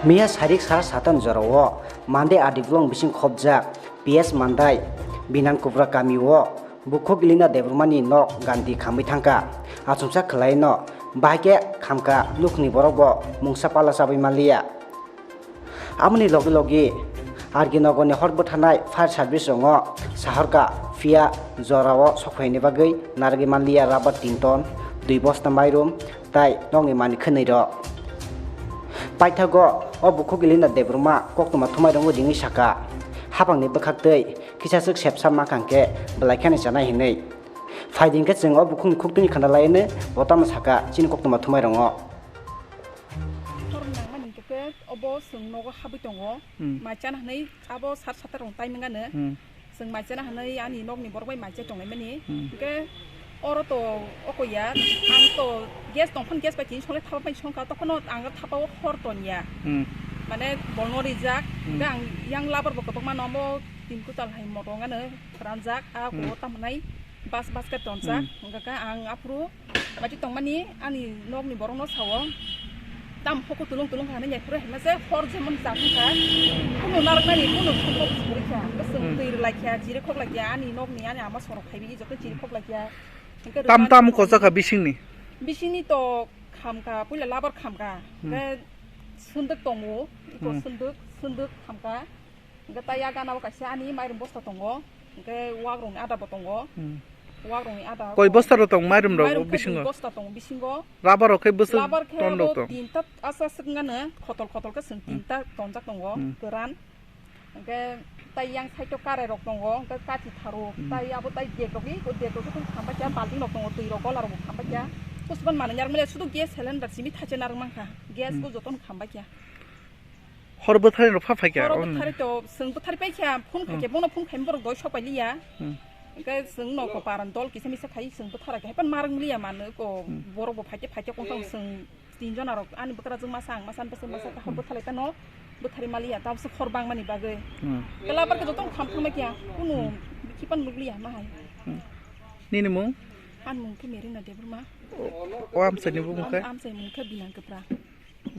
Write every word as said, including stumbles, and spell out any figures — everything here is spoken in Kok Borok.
Miya sarik sal satan jorao Mandai Adiglong bising khobjak P S Mandai Binang Kubra kamio bukhuk Lina Debbarmani nok ganti khamwi thangkha. Achomsa khwlaino bahai khe khamkha, nukni borokbo mungsa pala chabwi manliya. Amoni logi logi R K Nagarni hor bwtharnai fire service rongo sahorkha, phiya jorao sokphaini bagwi narwgwi manliya rubber tin ton, dui bosta mairum, tai nokni manwi khwnwi rok. Paithago o bukhuk Lina Debbarma koktwma thumai rwngwi ringwi sakha, hapangni bwkhaktwi kisa swk sepsa mankha hwnkhe belai kheno chanai hinwi. Phaidi hwnkhe chwng o bukhukni khuktwini khanda laiwi bo tamo sakha chini koktwma thumai rwngo. Hor nangmani hwnkhe obo chwng nogo habwi tongo, Hmm. mai chana hwnwi abo sar sata rong timing ano. Hmm. Chwng mai chana hwnwi ani nokni borok bai mai chai tonglaimani. Hmm. Hwnkhe oro to oko ya, ang to gas tongphano gas bai tini songwi thapa bai songkha, tokhono ang thapa o hor tongya. Hmm. Mane bolno rijak, Hmm. hwnkhe ang yang labar bo kwbangma no omo tin kutal hai moto wngano ranjak, a Hmm. kubo tamo nai bas basket tonjak, Hmm. hwnkhe ang aphuru Baji tongmani ani nokni borokno sao, tam hoko tulung tulung kha hinwi naiphuru hinmase hor jemon chakha kha, kunu narwknani kunu sombo bwswk kwrwi kha, bwswk Hmm. twi rwlai kha, chiri khok lai kha, ani nokni ani ama sorok phaiwi joto chiri khok lai kha. Hwnkhe Tam rwmani tam tongmani kocha kha bisingni? Bisingni to kham kha, puila labar kham kha, Hmm. hwnkhe swndwk tongo, iko Hmm. swndwk, swndwk kham kha. Hwnkhe tai ya gana o kaisa ani mairum bosta tongo, hwnkhe wakrokni ada bo tongo. Hmm. Wakrokni ada Koi ko- bosta rok tong mairum rok Mairum khe bisingo? Dui bosta tongo bisingo. Rubber rok khe bwswk Rubber khe ton rok abo tong? Tinta aswk aswk wngano, khotol khotol khe chwng Hmm. tinta tonjak tongo, Hmm. kwran. Hwnkhe tai yang side o karai rok tongo, hwnkhe kathi tharo, Hmm. tai abo tai dek rok, o dek rok khe kham bai kha, balting rok tongo, twi rok gola rok bo kham bai kha. Pusuban manwi narwk manya, sudu gas cylinder simi thaisa narwk mankha, gas Hmm. bo jotono kham bai kha. Hor bwthari rok pha phaikha. Horo on. Bwthari to, chwng bwthari paikha, phone Hmm. khaikhe, bono phone khaima borok doi sok pailiya. Hmm. Hwnkhe chwng nokho paran dol kisa misa khai, chwng bwthara khe, haiphano marwk liya mano ko, Hmm. borok bo phaikhe, phaikhe kongthang chwng tin jona rok, ani bwkrajwk masa, ang masa, ani bwswk masa, hor Hmm. bwthalai tano, bwthari maliya, tabuk se hor bangmani bagwi. Hmm. Kela barkhe jotono kham thangma kya, kunu Hmm. khipan nukliya ma hai. Hmm. Nini mung? Ani mung khe Merina Debbarma. O, o amchaini bumung khe? Am-, amchai mung khe Binang Kwpra.